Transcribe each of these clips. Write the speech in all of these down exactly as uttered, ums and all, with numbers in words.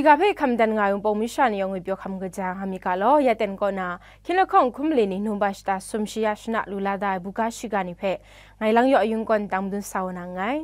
Ga hpe hkam dan nga ai Wunpawng masha ni yawng ngwi pyaw hkam kaja nga mi ga law, ya ten kaw na, hkying lahkawng hkum mali ni num ba shata sum shi ya shana lu la da ai buga shiga ni hpe, ngai Lang Yaw Ayung kaw nang madun sa wa na nngai.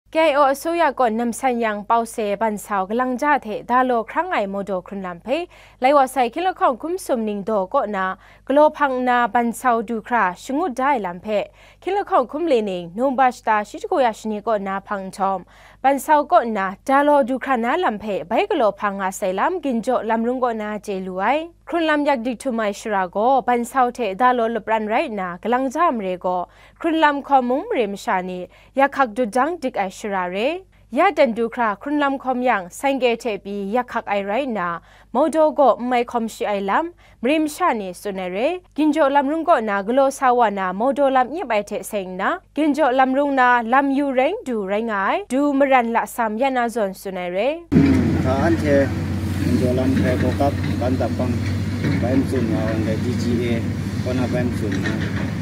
K I O အစိုးရကော့ နမ်ဆန်ယန် ပေါက်ဆယ် ဘန်ဆာဝ် ကလင်ကျား ဟte ဒါလော် ခရမ်းငိုင် မော်တော် ခရင်လမ်း ဟpe လိုက်ဝါဆိုင် ဟkying lahkawng hkum sum ning daw kaw na, galaw hpang nna, ဘန်ဆာဝ် du hkra, shangut da ai lam hpe, hkying lahkawng hkum mali ning, Nohbah shata shi jahku ya shani kaw na hpang nhtawm, ဘန်ဆာဝ် kaw na, da law du hkra na lam hpe, bai galaw hpang nga sai lam, Ginjaw Lam Rung kaw na chye lu ai. Hkrun lam yak dik htum ai shara gaw, ဘန်ဆာဝ် hte da law lapran rai nna, ကလင်ကျား mare gaw, hkrun lam hkawm mung mare masha ni, yak hkak dut dang dik ai shara re. Ya ten du hkra hkrun lam hkawm yang, saing-ke hte pyi yak hkak ai rai nna, မော်တော် gaw n mai hkawm shi ai lam, mare masha ni tsun ai re. Ginjaw Lam Rung kaw na galaw sa wa na မော်တော် lam nyep ai hte seng nna, Ginjaw Lam Rung na lam yu reng du rai nga ai, du maran lasam ya na zawn tsun ai re. အခါ အန်တီ Ginjaw Lam hpe Gawkap Ban Dap Bang bai matsun nga ai, D G A kaw na bai matsun nna,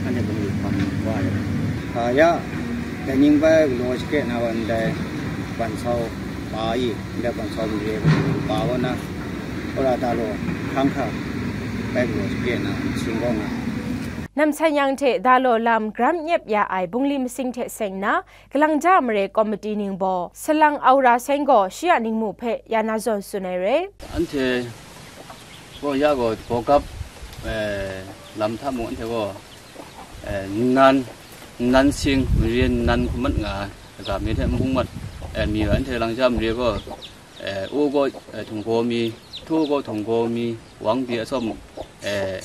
anhte bungli hpang wa ai. Hka ya, dai ning bai galaw shake na wa ndai ဘန်ဆာဝ် pa e, ndai ဘန်ဆာဝ် mare pa kaw na, wora da law hkrang hkra bai galaw shake na masing kaw nga. နမ်ဆန်ယန် hte da law lam garam nyep ya ai bungli masing hte seng nna, ကလင်ကျား mare ကော်မတီ ning baw, salang Aura Seng gaw shi a ningmu hpe ya na zawn tsun ai re. Anhte gaw ya gaw, Gawkap, eh, lam hta mung anhte gaw, eh, nnan, nnan sing, mare nnan hkum mat nga ai, kaga mi hte n bung mat, eh, mi wa, anhte Langja mare gaw, eh, o gaw, eh, Htung Gaw mi, hto gaw Htung Gaw mi, wang pyi atsawm, eh,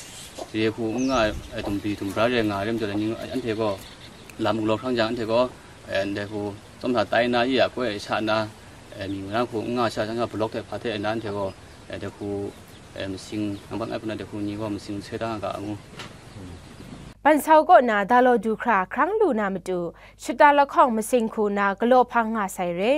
re hku n nga ai, eh, dumbi dumbra re nga ai, rai majaw, dai ni anhte gaw lam galaw hkrang jang, anhte gaw, eh, ndai hku tsawm hta tai na, yi ya koi sha na, eh, mi mara hku n nga sha, sha, sha, block hte hpa hte na, anhte gaw, eh, dai hku, eh, masing, nang ban ai hku na, dai hku ni gaw masing soi da nga ga ngu. ဘန်ဆာဝ် kaw na da law du hkra hkrang lu na matu, shata lahkawng masing hku na galaw hpang nga sai re.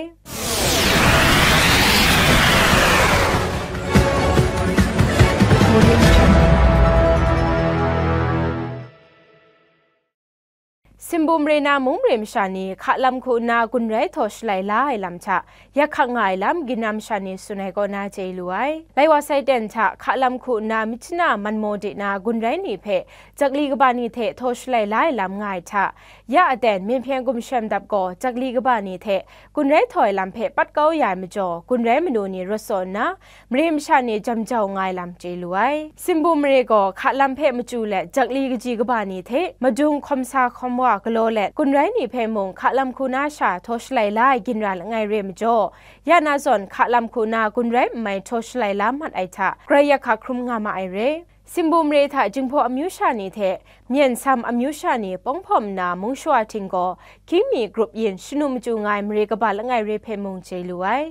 Simbu mare na mung mare masha ni hka lam hku nna gun rai htaw shalai la ai lam hta, yak hkak nga ai lam, ginra masha ni tsun ai kaw na chye lu ai. Lai wa sai ten hta, hka lam hku nna machina manmaw de na gun rai ni hpe, jakli kaba ni hte htaw shalai la ai lam nga ai hta, ya aten Minhpyen gumshem dap gaw jakli kaba ni hte gun rai htaw ai lam hpe pat kau ya ai majaw, gun rai manu ni rawt saw nna, mare masha ni jam jau nga ai lam chye lu ai. Simbu mare gaw hka lam hpe machyu let, jakli kaji kaba ni hte madung hkawm sa hkawm wa galaw let, gun rai ni hpe mung hka lam hku na sha htaw shalai la ai ginra langai re majaw, ya na zawn hka lam hku na gun rai n mai htaw shalai la mat ai hta, grai yak hkak hkrum nga ma ai re. Simbu mare hta Jinghpaw amyu sha ni hte Myen Sam amyu sha ni pawng hpawm nna mung shawa hting gaw, Kying mi grup yin shanu machyu nga ai mare kaba langai re hpe mung chye lu ai.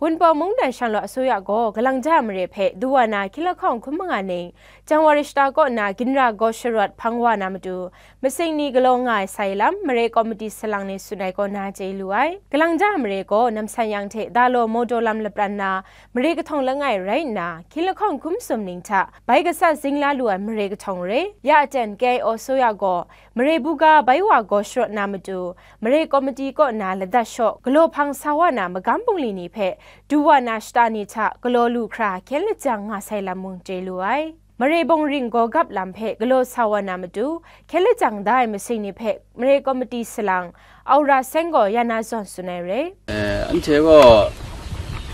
Wunpawng mungdan shanglawt အစိုးရ gaw, Galang ja mare hpe du wa na hkying lahkawng hkum manga ning, Janwari shata kaw na ginra gaw sharawt hpang wa na matu, masing ni galaw nga ai sai lam, mare kawmiti salang ni tsun ai kaw na chye lu ai. Galang ja mare gaw, Namsan yang hte Dalaw Mawdaw lam lapran na mare kahtawng langai rai nna, hkying lahkawng hkum sum ning hta bai gasat zing la lu ai mare kahtawng re. Ya aten K I O အစိုးရ gaw, mare buga bai wa gaw sharawt na matu, mare kawmiti kaw na ladat shaw galaw hpang sa wa na magam bungli ni hpe, du wa na shata ni hta galaw lu hkra hkyen lajang nga sai lam mung chye lu ai. Mare bungring gaw gap lam hpe galaw sa wa na matu, hkyen lajang da ai masing ni hpe mare kawmiti salang, Aura Seng gaw ya na zawn tsun ai re. Eh, anhte gaw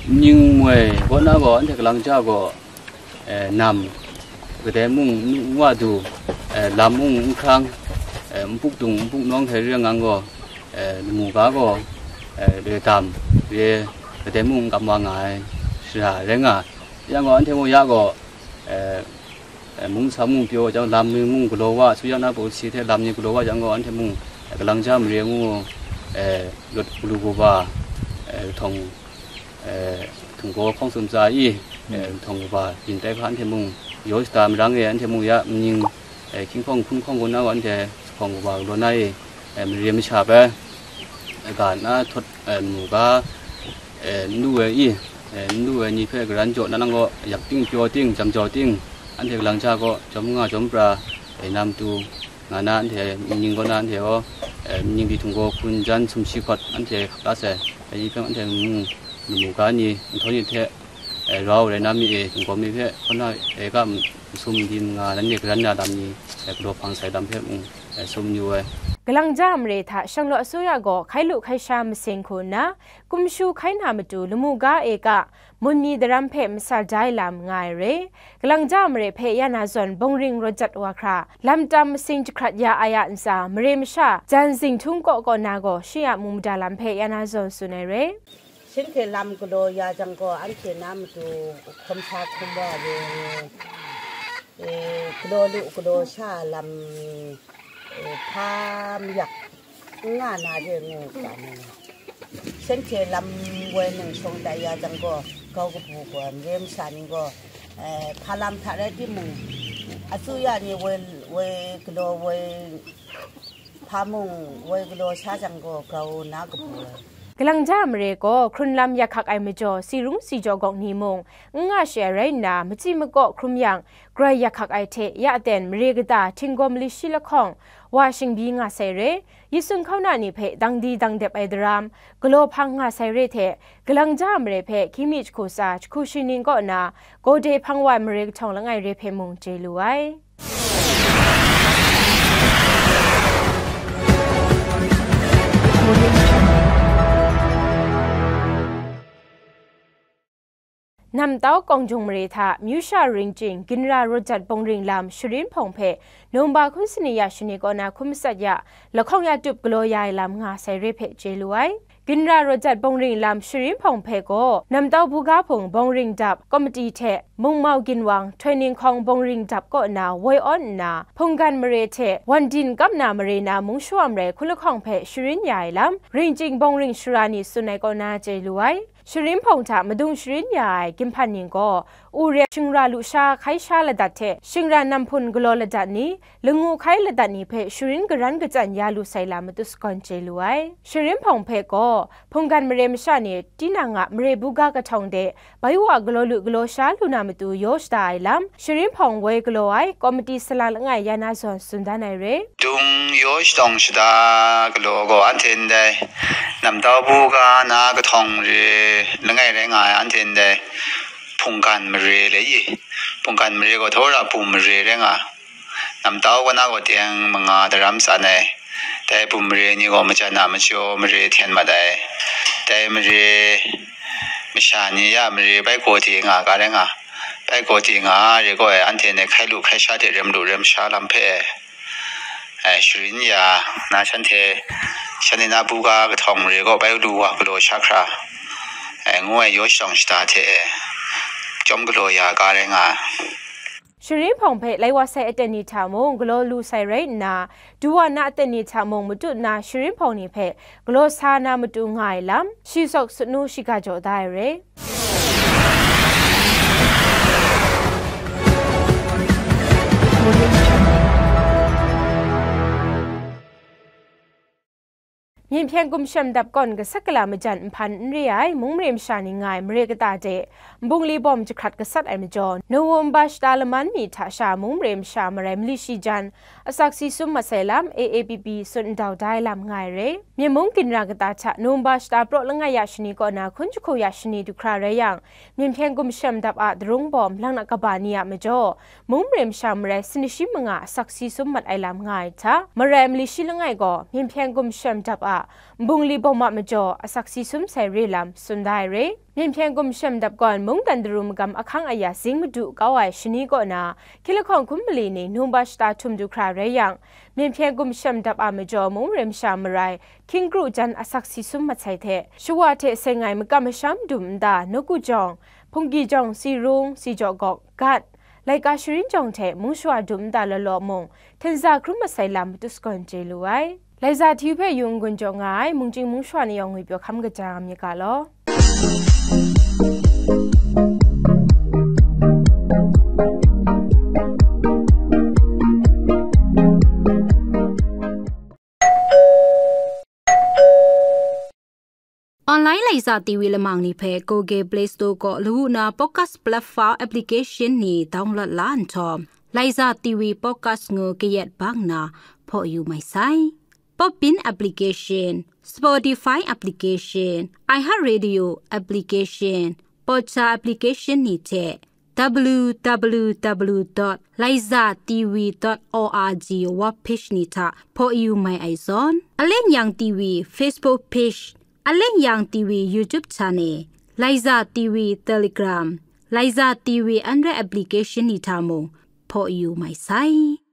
ning moi kaw na gaw, anhte Galang ja gaw, eh, nam, kadai mung n wa du, eh, lam mung n hkrang, eh, npuk dung npuk nawng hte re ngang gaw, eh, lamu ga gaw, eh, re dam, re kadai mung n kam wa nga ai shara rai nga. Yang gaw, anhte gaw ya gaw, eh, eh, mung sa mung pyaw jang, lam ni mung galaw wa, su yang na pawsi hte lam ni galaw wa jang gaw, anhte mung, eh, Galang ja mare ngu, eh, lut galu gaw ba, eh, htawng, eh, htung gaw hkawng sum tsa i, eh, htawng gaw ba byin tai hpa anhte mung, yaw shata marang e, anhte mung ya, mning, eh, hkying hkawng hkun hkawng gaw na gaw, anhte hkawng gaw ba galaw na e, E, mare masha hpe, e, ga na htawt, e, mu ga, e, n lu ai i, e, n lu ai ni hpe garan jaw na lang gaw, yak ting, pyaw ting, jam jau ting, anhte galang ja gaw, jawm nga jawm pra, e, na matu, nga na anhte, ning kaw na anhte gaw, e, ning di htung gaw, hkun jan sumshi hkawt, anhte hkap la sai, dai ni hpe anhte mu, mu ga ni, nhtawm ni hte, e, rau rai na mi e, htung gaw mi hpe, hkaw na e ga, masum di manga, nanhte garan na lam ni, e, galaw hpang sai lam hpe mung, e, tsun yu ai. Galang ja mare hta Shanglawt asuya gaw hkai lu hkai sha masing hku nna, kumshu hkai na matu lamu ga e ga, mun mi daram hpe masat dai lam nga ai re. Galang ja mare hpe ya na zawn bawng ring rawt jat wa hkra, lam tam masing jahkrat ya ai a ntsa, mare masha jan zinghtung kaw kaw na gaw shi a mu mada lam hpe ya na zawn tsun ai re. Shanhte lam galaw ya jang gaw, anhte na matu hkawm sa hkawm wa re, e, galaw lu galaw sha lam ni, e, hpa mayak n nga na re ngu ga ni. Shanhte lam woi ning shawng tai ya jang gaw, grau kabu gaw, mare masha ni gaw, e, hpa lam hta rai timung, asuya ni woi, woi galaw, woi hpa mung, woi galaw sha jang gaw, grau na kabu ai. Galang ja mare gaw hkrun lam yak hkak ai majaw, si rung si jaw gawk ni mung n nga shi ai rai nna, machyi makaw hkrum yang, grai yak hkak ai hte ya ten mare kata htinggaw mali shi lahkawng wa shingbyi nga sai re, Yesun hkauna ni hpe dang di dang dep ai daram, galaw hpang nga sai re hte, galang ja mare hpe hkying mi jahku tsa jahku shi ning kaw na, gawde hpang wa ai mare kahtawng langai re hpe mung chye lu ai. Namtau Kawng Jung mare hta, Myusha Ringching, Ginra Rawt Jat Bawng Ring lam, Sharin Hpawng hpe, Nowemba hkun sani ya shani kaw na hkun matsat ya, lahkawng ya tup galaw ya ai lam nga sai re hpe chye lu ai. Ginra Rawt Jat Bawng Ring lam, Sharin Hpawng hpe gaw, Namtau Buga Hpung Bawng Ring Dap Komiti hte, Mungmau Ginwang, Htoi Ninghkawng Bawng Ring Dap kaw na woi awn nna, hpunggan mare hte, wan din kap na mare na mung shawa marai hkun lahkawng hpe sharin ya ai lam, Ringching Bawng Ring Shara ni tsun ai kaw na chye lu ai. Sharin Hpawng hta madung sharin ya ai ginhpan ning gaw, u re shingra lusha hkai sha ladat hte, shingran namhpun galaw ladat ni, langu hkai ladat ni hpe sharin garan kachyan ya lu sai lam matu sagawn chye lu ai. Sharin Hpawng hpe gaw, hpunggan mare masha ni, tinang a mare buga kahtawng de, bai wa galaw lu galaw sha lu na matu yaw shada ai lam, Sharin Hpawng woi galaw ai, komiti salang langai ya na zawn tsun dan ai re. Dung yaw shadawng shada galaw gaw anhte ndai, Namtau Buga na kahtawng re langai rai nga ai anhte ndai, hpunggan mare le i, hpunggan mare gaw Htawra Bum mare rai nga, Namtau Buga na gaw teng manga daram tsan ai, dai Bum mare ni gaw majan a majaw mare hten mat ai, dai mare masha ni ya mare bai gaw de nga ga rai nga, bai gaw de nga re gaw ai, anhte ndai hkai lu hkai sha hte rem lu rem sha lam hpe, ai, sharin ya na, shanhte, shanhte na buga kahtawng mare gaw bai lu wa galaw sha hkra, ai, ngu ai yaw shadawng shada hte, chyawm galaw ya ga rai nga ai. Sharin Hpawng hpe lai wa sai aten ni hta mung galaw lu sai rai nna, du wa na aten ni hta mung matut na Sharin Hpawng ni hpe galaw sa na matu nga ai lam, shi sawk sutnu shiga jaw da ai re. Myen hpyen gumshem dap kawn gasat gala majan nhpan n re ai mung mare masha ni nga ai mare kata de, nbungli bawm jahkrat gasat ai majaw, Nowemba shata laman mi hta sha mung mare masha marai mali shi jan, asak si sum mat sai lam A A P P tsun ndau da ai lam nga ai re. Myen mung ginra kata hta Nowemba shata praw langai ya shani kaw na hkun jahku ya shani du hkra rai yang, myen hpyen gumshem dap a darung bawm lang na kaba ni a majaw, mung mare masha marai sini shi manga asak si sum mat ai lam nga ai hta, marai mali shi langai gaw myen hpyen gumshem dap a nbungli bawm a majaw asak si sum sai re lam tsun da ai re. Myen hpyen gumshem dap gawn mungdan daru magam ahkang aya zing madu kau ai shani kaw na, hkying lahkawng hkun mali ni Nowemba shata htum du hkra rai yang, myen hpyen gumshem dap a majaw mung mare masha marai hkying kru jan asak si sum mat sai hte, shawa hte seng ai makam masham dum nta, nawku jawng, hpunggi jawng, si rung, si jaw gawk, gat, laika sharin jawng hte mung shawa dum nta law law mung, hten za hkrum mat sai lam matu sagawn chye lu ai. Laiza hti hpe yung gun jaw nga ai mungchying mung shawa ni yawng ngwipyaw hkam kaja nga myit ga law. Lai Laiza T V lamang ni hpe Google Play Store kaw lawu na podcast platform application ni download la nhtawm, Laiza T V podcast ngu kayat bang na hpaw yu mai sai. Podbean application, Spotify application, iHeartRadio application, Podcha application ni hte w w w dot laiza t v dot o r g web page ni hta hpaw yu mai ai zawn, Aleng Yang T V Facebook page, Aleng Yang T V YouTube channel, Laiza T V Telegram, Laiza T V Android application ni hta mung hpaw yu mai sai.